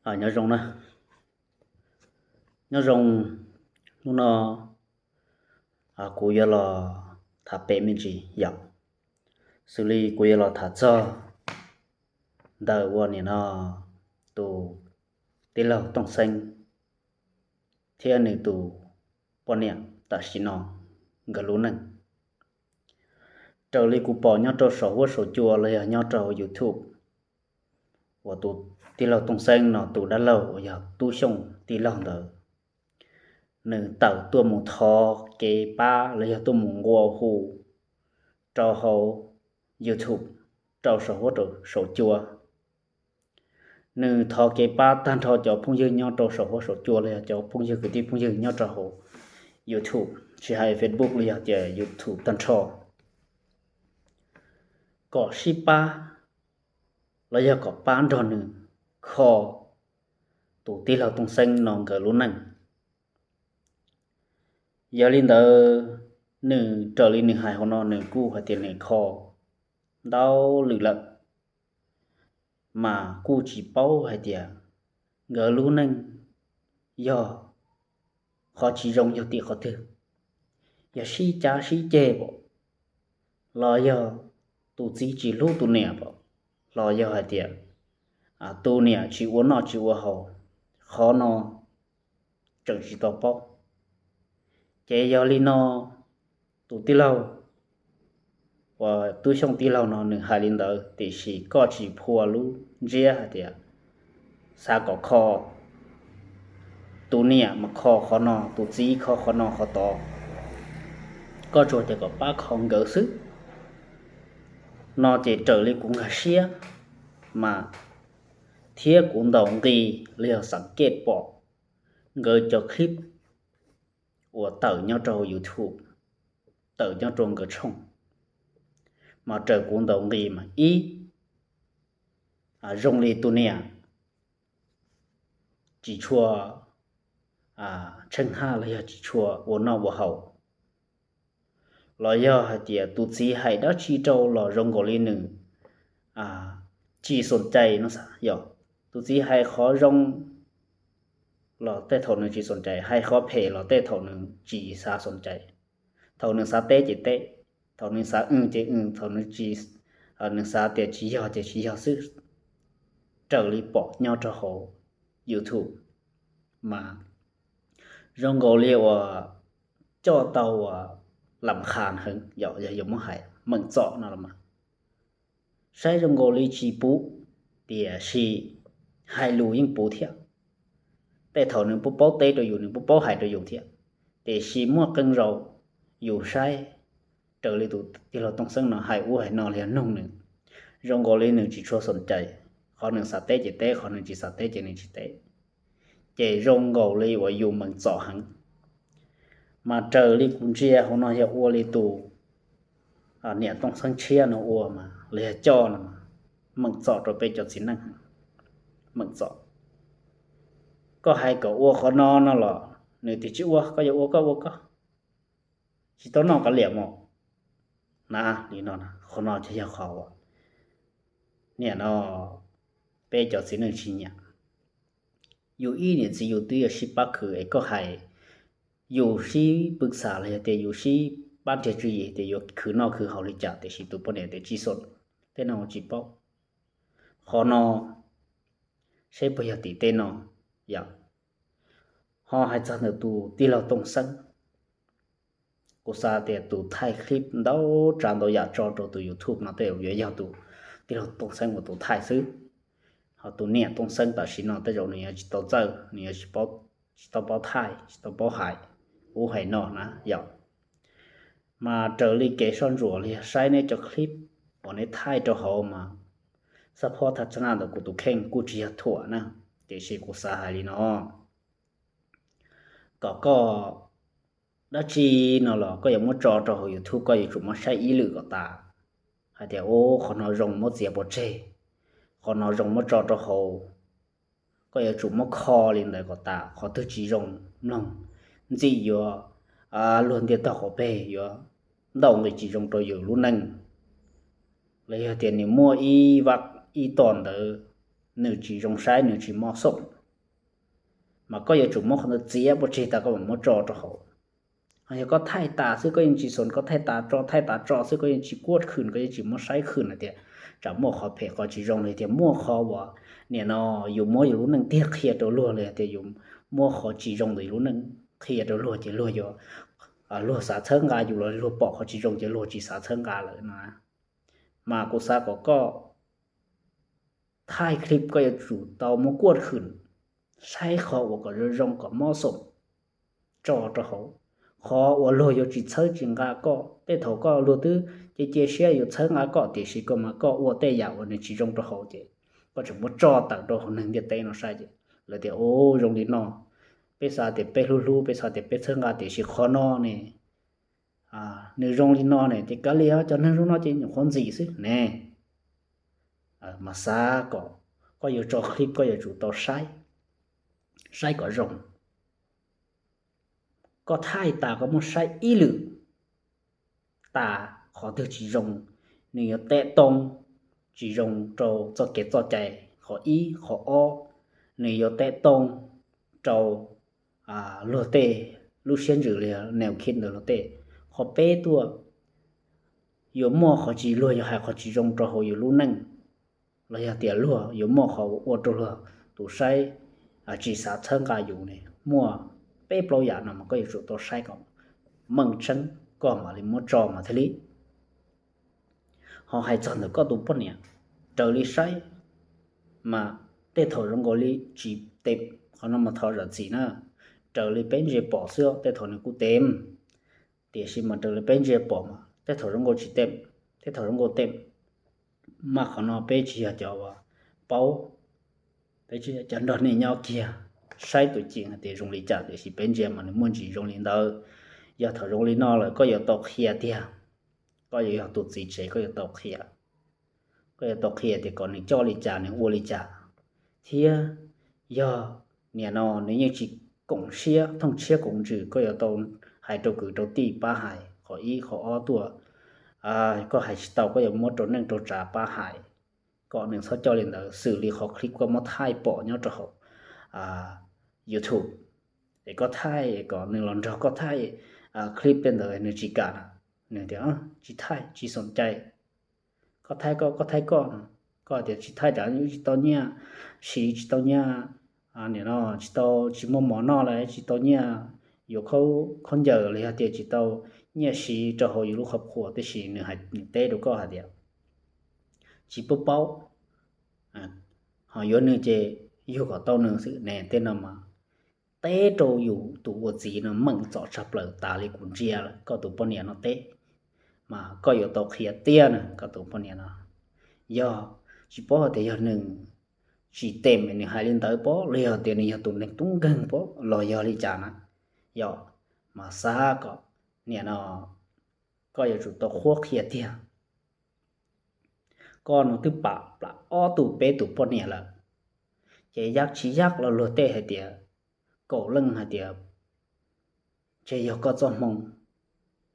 Nyob zoo na, nyob zoo. Hnub no kuv yuav los tham pem me ntsis yom, xws li kuv yuav los tham txog ntawm ua niam no tus tij laug Tooj Xeeb thiab nws tus poj niam tam sim no nkawd lub neej. Raws li kuv pom nyob rau saum huab saum cua los yog nyob rau YouTube, uas tus tij laug Tooj Xeeb no tus dab laug uas yog Tub Xyooj tij laug ntawd, nws tawm tuaj mus thov kev pab los yog tuaj mus nqua hu rau hauv YouTube, rau saum huab saum cua. Nws thov kev pab tag nrho cov phooj ywg nyob rau saum huab saum cua los yog cov phooj ywg kwv tij phooj ywg nyob rau hauv YouTube, tsis hais Facebook los yog tias YouTube tag nrho, kom sib pab los yog kom pab nrog nws kho tus tij laug Tooj Xeeb no nkawd lub neej. Yog li ntawd, nws raws li nws hais hauv no nws kuj hais tias nws kho ntau lwm lawm, mas kuj tsis paub hais tias nkawd lub neej yog qhov tsis zoo yog tim qhov twg, yog sib cav sib ceg pom, los yog tus txiv tsis hlub tus niam pom, los yog hais tias tus niam tsis ua noj tsis ua haus, qhov no tseem tsis tau paub. Ces yog li no, tus tij laug uas Tub Xyooj tij laug no nws hais li ntawd, tiam sis koj tsis phua lub ntsiab hais tias xav kom kho tus niam mas kho qhov no, tus txiv kho qhov no qhov tod, koj tsuas tias kom pab kho nkawd xwb. No ces raws li kuv nkag siab mas, thiab kuv ntaus nqi los yog xam kej pom nkawd cov clip uas tawm nyob rau YouTube, tawm nyob rau nkawd tshooj, mas raws kuv ntaus nqi mas ib, zoo li tus niam tsis tshua tsheej haj los yog tsis tshua ua noj ua haus, los yog hais tias tus txiv hais dab tsi rau los zoo nkaus li nws tsis xoom cai no xav yom. Tus txiv hais qhov zoo los tej thaum nws tsis xoom cai, hais qhov phem los tej thaum nws tsis xav xoom cai. Thaum nws xav teb ces teb, thaum nws xav w ces w, thaum nws tsis, nws xav tias tsis yog ces tsis yog xwb. Raws li pom nyob rau hauv YouTube mas zoo nkaus li uas coj tau uas lam qhas heev yom, yog yuav muab hais meem txom no los mas, saib zoo nkaus li tsis puv, tiam sis hais lus yeej puv thiab. Tej thaum nws puab paub teb rau yus, nws puab paub hais rau yus thiab, tiam sis muaj qee zaus yus saib raws li tus tij laug Tooj Xeeb no hais ub hais no los yog noog nws, zoo nkaus li nws tsis tshua xoom cai. Qhov nws xav teb ces teb, qhov nws tsis xav teb ces nws tsis teb, ces zoo nkaus li uas yus meem txom heev. Mas raws li kuv ntsia hauv no yog ua li tus niam Tooj Xeeb tshiab no ua mas los yog coj no mas meem txom rau peb cov txiv neej, meem txom. Koj hais kom ua qhov no no los nws tias tsis ua, koj yuav ua koj ua koj, tsis tau noj kav liam mos. Na li no, qhov no ces yog qhov uas niam no peb cov txiv neej tsis nyiam. Yus ib niam txiv yus twb yuav sib pab khwv es koj hais, yus sib pw xam los yog tias yus sib pab nrhiav tswv yim tias yuav khwv noj khwv haus li cas, tiam sis tus poj niam tias tsis xoom, tej no tsis paub. Qhov no seb puas yog tim tej no yom. Ho hais txog ntawm tus tij laug Tooj Xeeb, kuv xav tias tus thaij clip ntau tsav ntau yam tso rau tus YouTube no tej zaum yuav yog tus tij laug Tooj Xeeb uas tus thaij xwb. Ho tus niam Tooj Xeeb tam sim no tej zaum nws yuav tsis tau txawj, nws yuav tsis tau paub thaij, tsis tau paub hais ub hais no na yom. Mas raws li kev soj ntsuam los yog saib neb cov clip uas neb thaij rau hauv mas, xab phob thaj tsam ntawm kuv tus kheej kuj tsis yog thuam na, tiam sis kuv xav hais li no, kom koj dab tsi no los koj yuav muab tso rau hauv YouTube koj yuav tsum muab saib ib lwm kom tas, hais tias ub qhov no zoo muab txiav pov tseg, qhov no zoo muab tso rau hauv. Koj yuav tsum muab kho li ntawd kom tas, qhov twg tsis zoo mloog, ntxim yuav luag ntiaj teb qhov peg yuav ntaus nqi tsis zoo rau yus lub neej. Los yog tias nws muaj ib vab ib tom ntawd nws tsis zoo saib, nws tsis mob xoom, mas koj yuav tsum muab qhov ntawd txiav pov tseg tas koj mam muab tso rau hauv. Yog koj thaij tas xwb koj yeej tsis xav, koj thaij tas tso thaij tas tso xwb koj yeej tsis kuaj khwm, koj yeej tsis muab saib khwm hais tias tsam muaj qhov phem qhov tsis zoo los tias muaj qhov uas nim no yus muab yus lub neej tiag qhia rau luag los tias yus muab qhov tsis zoo ntawm yus lub neej qhia rau luag ces luag yuav, luag xav txhawb nqa yus los luag pom qhov tsis zoo ces luag tsis xav txhawb nqa lawm no. Mas kuv xav kom koj thaij clip koj yuav tsum tau muab kuaj khwm, saib qhov uas kom zoo zoo kom mob xoom tso rau hauv. Qhov uas luag yuav tsis txhawb tsis nqa koj, tej thaum koj luag twb cia cia siab yuav txhawb nqa koj tiam sis koj mas koj ua tej yam uas nws tsis zoo rau hauv ces koj tseem muab tso tawm rau hauv neeg ntiaj teb no saib ces lawv tias, Ub, zoo li no, peb xav tias peb hlub hlub, peb xav tias peb txhawb nqa tiam sis qhov no ne, nws zoo li no ne, ces kav liam, cov neeg zoo no ces nyuam qhuav ntxim xwb ne. Mas xav kom koj yuav tso clip koj yuav tsum tau saib, saib kom zoo. Koj thaij tas koj muab saib ib lwm tas, qhov twg tsis zoo, nws yuav teb tooj tsis zoo rau txoj kev txoj cai, qhov ib. Qhov ob, nws yuav teb tooj rau luag tej lub siab ntsws li nws khib ntawd luag tej. Qhov peb tuaj, yuav muaj qhov tsis, luag yuav hais qhov tsis zoo rau hauv yus lub neej, los yog tias luag yuav muaj qhov ua rau luag tus saib tsis xav txhawb nqa yus ne. Muaj peb plaub yam no mas koj yuav tsum tau saib kom meej tseeb koj mam li muab tso mas thiaj li. Ho hais txog ntawm koj tus poj niam, raws li saib mas tej thaum zoo nkaus li tsis tem, qhov no mas thov zam txim na. Raws li peb ntsia pom xwb, tej thaum nws kuj tem, tiam sis mas raws li peb ntsia pom mas tej thaum zoo nkaus tsis tem, tej thaum zoo nkaus tem. Mas qhov no peb tsis yog cov uas paub, peb tsis yog cov nrog nej nyob kiag saib tus ceem hais tias zoo li cas, tiam sis peb ntsia mas nws muaj ntsis zoo li ntawd. Yog thaum zoo li no lawm koj yuav tau qhia tiag, koj yuav yog tus txiv tsev koj yuav tau qhia, koj yuav tau qhia tias kom nws coj li cas nws ua li cas, thiab yog nim no nws yeej tsis koom siab thooj siab koom ntsws koj yuav tau hais rau kwv rau tij pab hais qhov ib. Qhov ob tuaj, koj hais tsis tau koj yuav muab rau neej rau tsav pab hais kom nws txhob coj li ntawd, xws li qhov clip koj muab thaij pom nyob rau hauv YouTube, es koj thaij kom nws los nrog koj thaij clip tej ntawd nws tsis kam na, nws tias tsis thaij tsis xoom cai, koj thaij koj, koj thaij koj no, koj tias tsis thaij tsam wb tsis tau nyiaj siv, tsis tau nyiaj, nim no tsis tau, tsis muaj mov noj lawm, tsis tau nyiaj yuav khaub ncaws los yog tias tsis tau nyiaj siv rau hauv yus lub qhov qhuas, tiam sis nws hais, nws teb rau koj hais tias tsis paub paub, ho yuav nws ces yug kom tau nws xwb ne. Tej no mas teb rau yus tus ua txiv no meej txom tshaj plaws tas li kuv ntsia lawm, koj tus poj niam no teb, mas koj yuav tau qhia tiag na koj tus poj niam no. Yog tsis paub hais tias yog nws tsis tem nws hais li ntawd pob, los yog tias nws yog tus neeg tub nkeeg pob los yog li cas na, yog mas xav kom nim no koj yuav tsum tau qhuab qhia tiag. Koj no twb pam plam ob tug peb tus poj niam lawm, ces yaj tsis yaj los luag tej hais tias, kaum leej hais tias ntshe yog koj txoj hmoo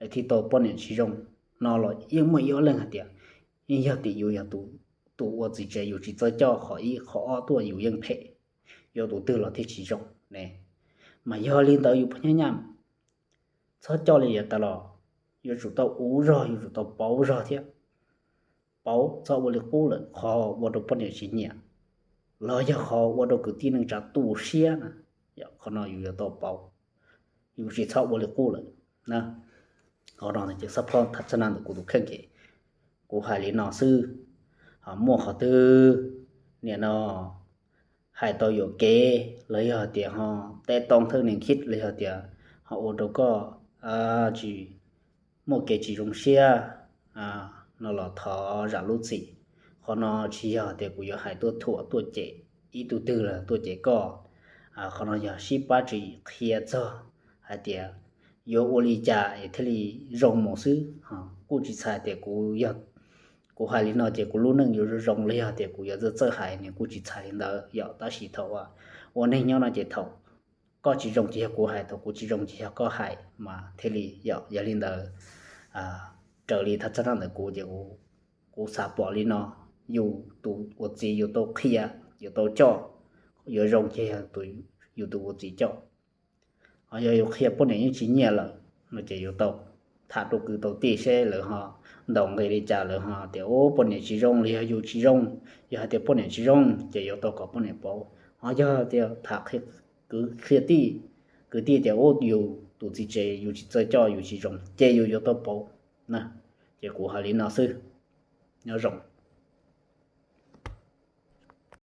es thiaj tau poj niam tsis zoo no los yeej muaj ib ob leeg hais tias yeej yog tim yus yog tus ua txiv tsev yus tsis txawj coj qhov ib qhov ob tuaj yus yeej phem, yuav tus twg los thiaj tsis zoo ne. Mas yog li ntawd yus poj nyab nyaj txhob coj li yav tas los, yuav tsum tau ua zog, yuav tsum tau pauv zog thiab. Pauv txhob ua li qub lawm, qhov ua rau poj niam tsis nyiam los yog qhov ua rau kwv tij neej tsa tu siab na, qhov no yus yuav tau pauv, yus tsis txhob ua li qub lawm na. Qhov no ces xab phob tham txog na ntawm kuv tus kheej ces kuv hais li no xwb. Muaj qhov twg nim no hais tau yuam kev los yog tias ho teb tooj thawj neeg khib los yog tias ho ua rau koj tsis muaj kev tsis zoo siab no los thov zam lub txim. Qhov no tsis yog tias kuv yuav hais tuaj thuam tuaj cem ib tug twg los tuaj cem koj. Qhov no yog sib pab tsim qhia txog hais tias yuav ua li cas es thiaj li zoo mus xwb. Kuj tsis txhais tias kuv yog, kuv hais li no ces kuv lub neej yuav zoo zoo los yog tias kuv yuav txawj txawj hais, nws kuj tsis txhais li ntawd yom. Tab sis thaum ua neej nyob no ces thaum koj tsis zoo ces yog kuv hais, thaum kuv tsis zoo ces yog koj hais mas thiaj li yom. Yog li ntawd raws li thaj tsam no ntawm kuv ces kuv xav pom li no, yus tus ua txiv yus tau qhia, yus tau coj, yuav zoo ces yog tus yus tus ua txiv coj. Ho yog yus qhia poj niam yeej tsis nyiam lawm no ces yuav tau tham rau kwv tau tij seb lawv ho ntaus nqi li cas, lawv ho tias ub poj niam tsis zoo los yog yus tsis zoo. Yog hais tias poj niam tsis zoo ces yuav tau kom poj niam pauv. Ho yog tias tham kwv qhia tij, kwv tij tias ub yus tus txiv tsev yus tsis txawj coj yus tsis zoo ces yus yuav tau pauv na. Ces kuv hais li no xwb, nyob zoo.